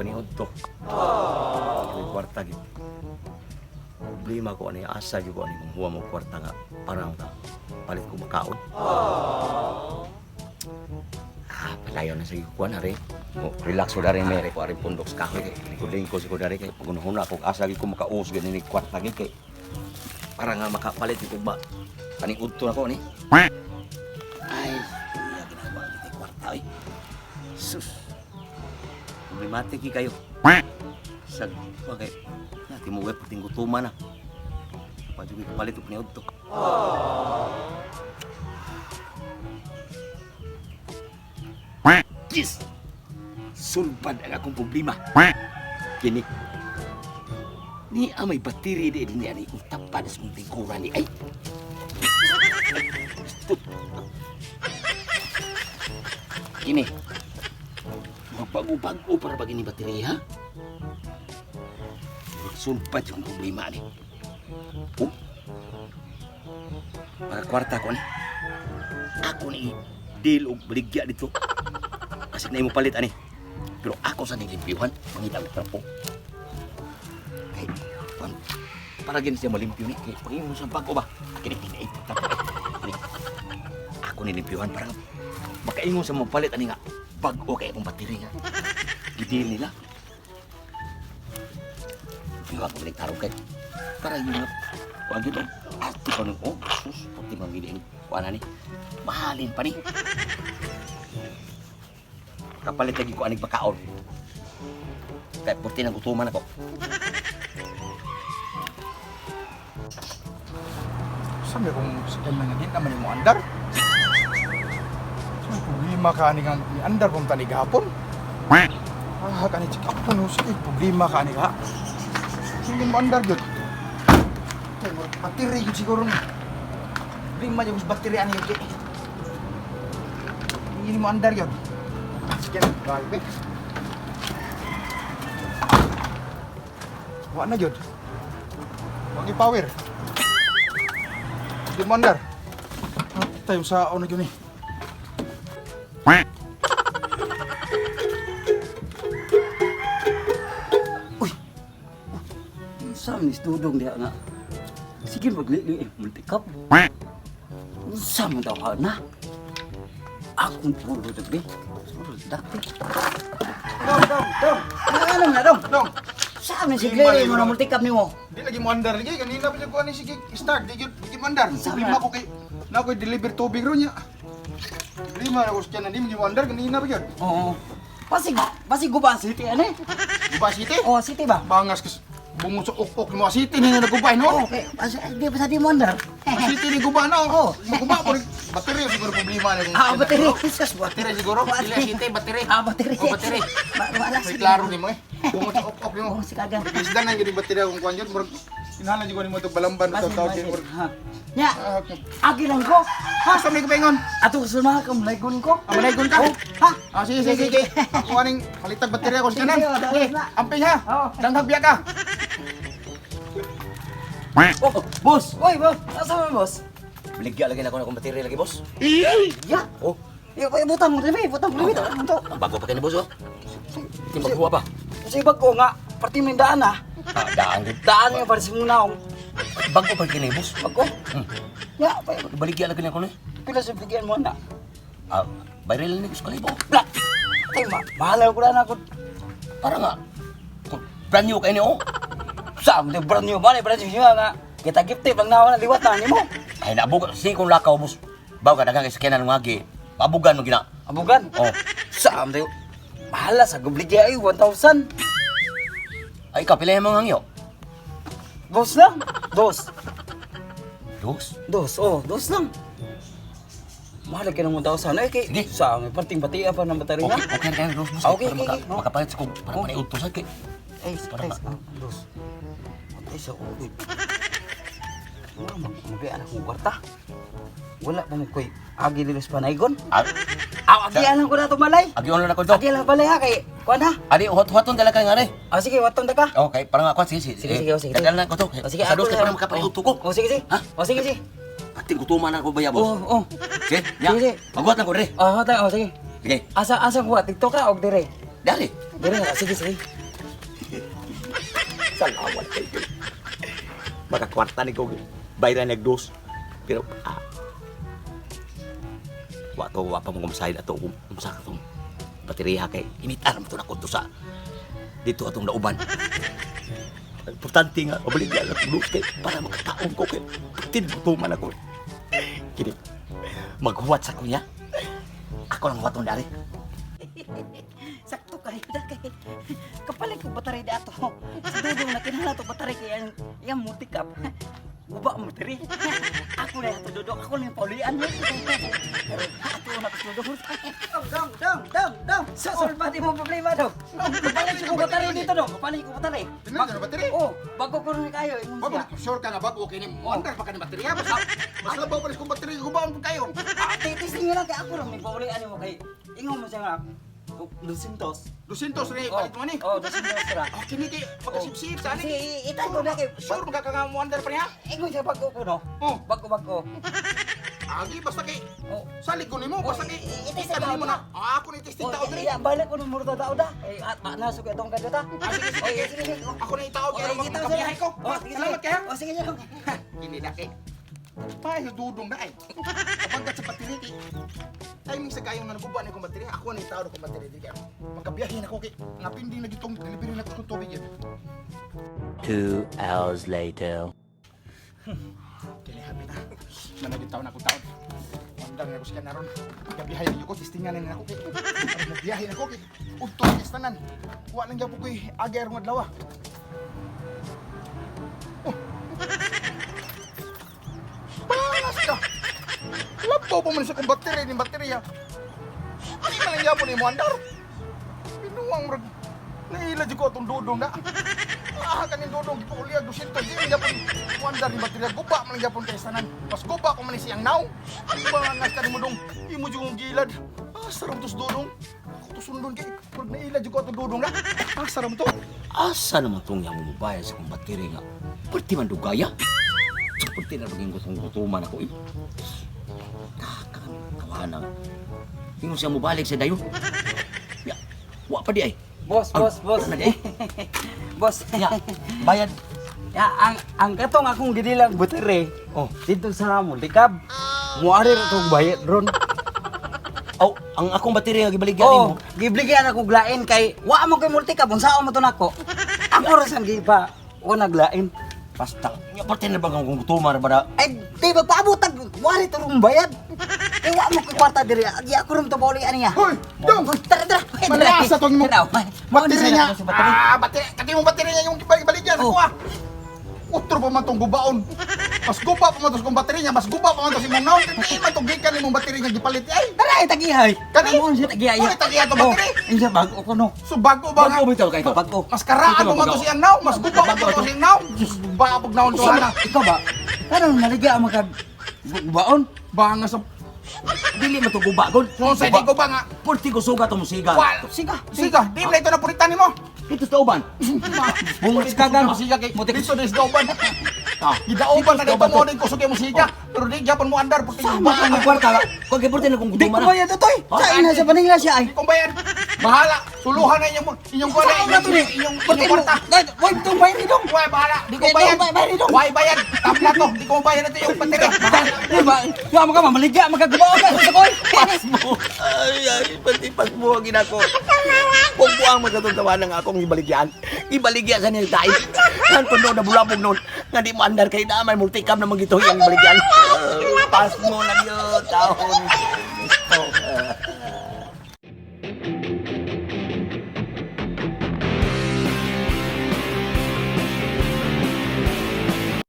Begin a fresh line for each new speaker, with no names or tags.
paniod to. May kwarta gid. Problema ko ani asa gyud ko ani manghuwa mo kwarta nga para nga palit ko makaon. Ah, palayo na sa kuan are. Mo relax ko dari mere ko ari pundok sa kahoy kay lingkod-lingkod ko dari kay pagunahuna ako asa gyud ko makaus gid ni kwarta gid kay para nga makapalit ko ba paniud to nako ni. Ay, iya ginagawa kita kwarta oy. Sus. Problematic gyud kayo. Sa okay. Na timuway pating gutuman na. Padyo ko palit og paniud to. Yes! Sulbad ang akong problema. Kini. Ni amay bateri di din ani kung tapad sa mong tingkuran ni ay. Stop. Kini. Magbago-bago para ba gini bateri ha? Sulbad yung problema ni. Oh. Mga kwarta ko ni. Ako ni deal og baligya dito. Kasi na imo palit ani. Pero ako sa nilimpyuhan, mangita og trapo. Kay pan, para gin siya malimpyo ni kay pag sa bago ba. Kini tinay trapo. Ani. Ako nilimpyuhan para makaingon sa mapalit ani nga bag-o kay akong battery nga. Gidil nila. Limpyuhan ko balik tarong kay para yun nga kuan gyud oh. Ati pa nung oh, sus, puti man gid ang kuan ani. Mahalin pa ni. Kapalit lagi ko anig bakaon. Kaya purti nang gutuman ako.
Sabi kung sa kanya nga din naman mo andar. So, problema ka ani nga ni andar kung tani gahapon. Ah, kani check up no sige, problema ka ani ka. Sige mo andar gyud. Kay mo battery gyud siguro ni. Problema gyud sa battery ani gyud. Hindi mo andar gyud. Sige, drive eh. Wa na gyud. Wa gyud power. Di mo andar. Ah, tayo sa ano yun eh.
Unsa man is dudong diha nga? Sige maglili eh, multikap. Unsa man daw ka na? Akong pulo dagbi. Puro dati.
Dong, dong, dong.
Ano na dong?
Dong.
Sa man
Di
sige
malay
mo na
mo.
multikap nimo?
Di lagi mo andar lagi kanina pa siya kuha ni sige start di gyud di mo andar.
Sama.
Problema ko kay na ko deliver tubig ro niya. Problema na ko siya na di mo andar kanina pa gyud.
Oo. Pasig, pasig guba ang city ani.
Guba city.
Oh, city ba?
Bangas kas bungo sa ok-ok mo city ni na nagubay no.
Okay, di ba sa di mo andar?
City ni guba na
Oh.
oh. Guba po baterya siguro problema na kung
Ah, battery. Sus,
Baterya siguro. Dili city baterya.
Ah, battery.
Oh, battery.
Wala
May klaro nimo eh. Bungo sa ok-ok nimo.
Oh, si kagan.
Isda na gyud yung baterya kung kuan yun. Murag kinahanglan jud ko nimo to balamban
Basin,
to tawag
basin.
murag.
Ha. Nya,
Ah, okay.
agi lang ko. Ha?
Asa may kapaingon?
Ato sa mga kamlaygon ko.
Ah, manaygon ka?
Oh, ha?
Ah, sige, sige, sige. Ako aning palitag baterya ko sa kanan.
Sige, sige,
Sige,
na.
amping ha.
Oo.
Danghag biya ka.
Oh, boss!
Uy, boss. Asa man, boss?
Baligya lagi na ako na akong battery lagi, boss.
Ya.
Oh,
Ya, butang mo dili, butang mo dili. Ito.
ang bago pa kini boss, oh. Di maghuwa pa.
Kasi bago nga, parti may daan ah.
Ah, daan gid.
Daan nga para sa munaong.
Bago pa kini, boss.
Bago. Ya, pa,
Baligya lagi na ako ni.
pila sa bigyan mo na.
Ah, viral ni gusto kalibo.
Bla. Ay, ma, mahal ko na ako.
Para nga kung brand new kay ni oh.
Sa, di brand new ba? Brand new nga. Kita gift tip lang nawa na liwat na nimo.
Ay naabog sige kung lakaw boss. Baw ka daghang kay sakyanan ng agi. Pabugan mo gina.
Abugan.
Oh.
Sa, di mahal sa gubligya ay 1,000.
Ay ka pila mo hangyo?
Dos lang. Dos.
Dos.
Dos, oh, dos lang. Mahal ka ng 1,000. Ay, kay,
Sige.
sa, may parting batia pa ng baterya.
Okay, okay kayo dos boss.
Ah, okay,
Para
okay, okay.
makapalit sa kung para
Oh.
paniud to sa kay.
Ay,
Para
ay,
ba?
ah, dos. Ay, sa uwi. Wala man, nabiyaan akong kwarta. Wala pa mo ko'y agi lilos panaygon.
Ah,
Aw, agian lang ko na ito malay.
agi on lang ako to.
Agi lang balay ha, kay, kuan ha.
Ani huwat-huwaton dala kay ngari.
Ah, sige, watong ta ka.
Okay, parang ako sige sige.
Sige, sige, oh, sige.
Dala na ko to.
Oh, sige,
Sa dos
ako
kay
na.
para makapalit ko.
Oh, sige, sige.
Ha?
Oh, sige, sige.
Pati gutuman ako ba ya, boss?
Oh, oh.
Sige, ya.
Sige, sige.
Maghuwat lang ko dre.
Oh, oh, sige.
Sige.
Asa, asa kuha, TikTok ka og dire.
Dali. Dere na, sige, sige. Salamat kayo. Makakwarta ni ko. Bayran nagdos. Pero, wa to, wa pa mong kumasahid ato. Unsa ka tong baterya kay initar mo to na to sa dito atong nauban. Importante nga, mabaligya lang akong dos kay para makataon ko kay tinbutuman ako. Kini, maghuwat sa kunya. Ako lang huwat dari.
Sakto kayo da kay. Kapalit ko battery di ato. Sa dudong na kinahanglan to battery kay ang iyang mutikap. Guba mo diri. Ako na ato dudong, ako na yung paulian mo. Pero ato na ko dudong. Dong, dong, dong, dong, dong. Sa solve di mo problema dong. Kapalit ko battery dito dong. Kapalit ko battery.
Tingnan ka na battery?
Oh, bago ko rin kayo. Ingon
Bago
siya.
sure ka nga bago okay ni mo andar pa ka ni baterya. Basta mas labaw pa rin kung baterya gubaon po kayo.
Ah, titisting lang kay ako ra may paulian mo kay. Ingon mo siya nga. Oh, 200.
200 rin palit mo ni.
Oh, 200 ra.
Oh, kini kay pagkasipsip sa
Kasi
ani.
itay ko na kay
Sure mga ka nga mo andar pa niya.
Ingon siya bago ko no.
Oh.
Bago bago.
Agi basta kay
Oh.
salig ko nimo basta kay
Oh, i- i-
itanan nimo na. Ah, ako ni testing
Oh,
tao diri.
iya, balik ko nung murta tao da. Eh, at naso kay tong kadata.
Ah, sige, sige,
Oh, sige, sige.
Ako na itawag kaya
Oh,
mag makabiyahe ko.
Oh, sige,
Salamat
sige.
kaya.
Oh, sige, sige.
Kini na kay. Paano dudong na ay. Kapag sa battery kay timing sa kayong nga naguba ni kong battery, ako na itawag kong battery diri kay. Magkabiyahe na ko kay ngapindi na gitong delivery na ko tubig yun.
2 hours later.
Kini happy na. Managit taon ako taon. Mandang na ko siya naron. Gabihay ninyo ko, testingan na ako kay. Aron Magbiyahe na ko kay. Udto sa tanan. Wa lang gyapon ko'y agay arong adlaw. Oh. Panas ka. Labaw pa man sa kong baterya ni baterya. Ani man lang gyapon ni mo andar. Binuang murag naila jud ko atong dudong na. Ah, kaning dudong gipuuliag 200 di man gyapon wandar ni baterya guba man lang gyapon kay sanan. Mas guba ko man ni siyang naw. Bangas ka nimo dong. Imo jud kong gilad. Ah, sarap tos dudong. Ako to sundon kay murag naila jud ko atong dudong na. Ah, sarap to.
Asa naman tong yang mubayad sa kong battery nga? Pwede man dugaya. Pwede na maging gutong-gutuman ako eh. Kakang tawanan. Ingon siya mubalik sa dayon. Ya, wa pa di ay.
Boss,
Ay,
boss, boss.
na di ay.
Boss.
Ya, bayad.
Ya, ang katong akong gidilang battery.
Oh.
Dito sa Multicab. Muari ra tong bayad ron.
Oh, ang akong baterya nga gibaligyan
Oh,
nimo.
gibligyan ako glain kay wa mo kay Multicab unsaon mo to nako. Ako ra sang gipa wa naglain.
Basta, nya parte na bang akong gutuman ba na?
Ay, di ba paabot ang wari to rong bayad? Kay wa mo kay kwarta diri. Di ako ron to bauli ani niya.
Hoy, dong.
Hoy, tara tara. Hoy, tara.
Manasa tong mo.
Tanaw.
Baterya niya.
Sa battery.
Ah, baterya. Kati mo baterya niya yung gibaligyan
Oh.
ako ah. Utro pa man tong gubaon. Mas guba pa man to kung baterya niya, mas guba pa man to si mong naon. Di man tong gikan imong baterya niya gipalit ay.
Tara ay tagihay.
Kani?
Mo siya tagihay.
Mo ni tagihay to battery?
Oh, insa bago ko no.
So bago ba nga?
Bago bitaw kay ko.
Bago.
Mas karaan
Ito
pa man
ba
to siyang naw, mas guba pa man to siyang naw. Guba pag naon to ana.
Ikaw ba? Karon naligya ang magag baon.
Banga sa
Dili man to guba gol.
kung sa di ko ba nga.
Pulti ko suga to musiga.
Wal.
Siga.
Siga, di mo na ito na puritan nimo.
Dito sa uban.
Bungas ka gan.
Siga kay dito dis dauban.
Ah,
Gidauban na dito
Dito
mo din kusog mo siga. Pero di gyapon mo andar puti
Sama
guba.
ka
Ang kwarta, kung kay pulti na kung
Di ko
gutuman.
bayad to toy. Sa ina sa paningla siya ay.
Di kong bayad. Bahala. Suluhan na inyong inyong kuwan
Sa ina
inyong
to ni.
inyong inyong kwarta.
Why tong bayad dong?
Why bahala. Di ko
Eh,
bayad.
dong, bayad dong.
Why bayad? Tabla to. Di ko bayad ito yung baterya. Bahala.
Di ba? Wa mo ka mamaligya magkagubaon ka sa koy.
Pasmo. Ay, ay, pati pasmo ang ginako. Kung buang magkatong tawanan nga akong ibaligyan. Ibaligyan sa nila tayo. Kan kuno na bulabog noon. Nga di mo andar kay na may multikam na magito yung ibaligyan. Pasmo na yun, taon. Oh.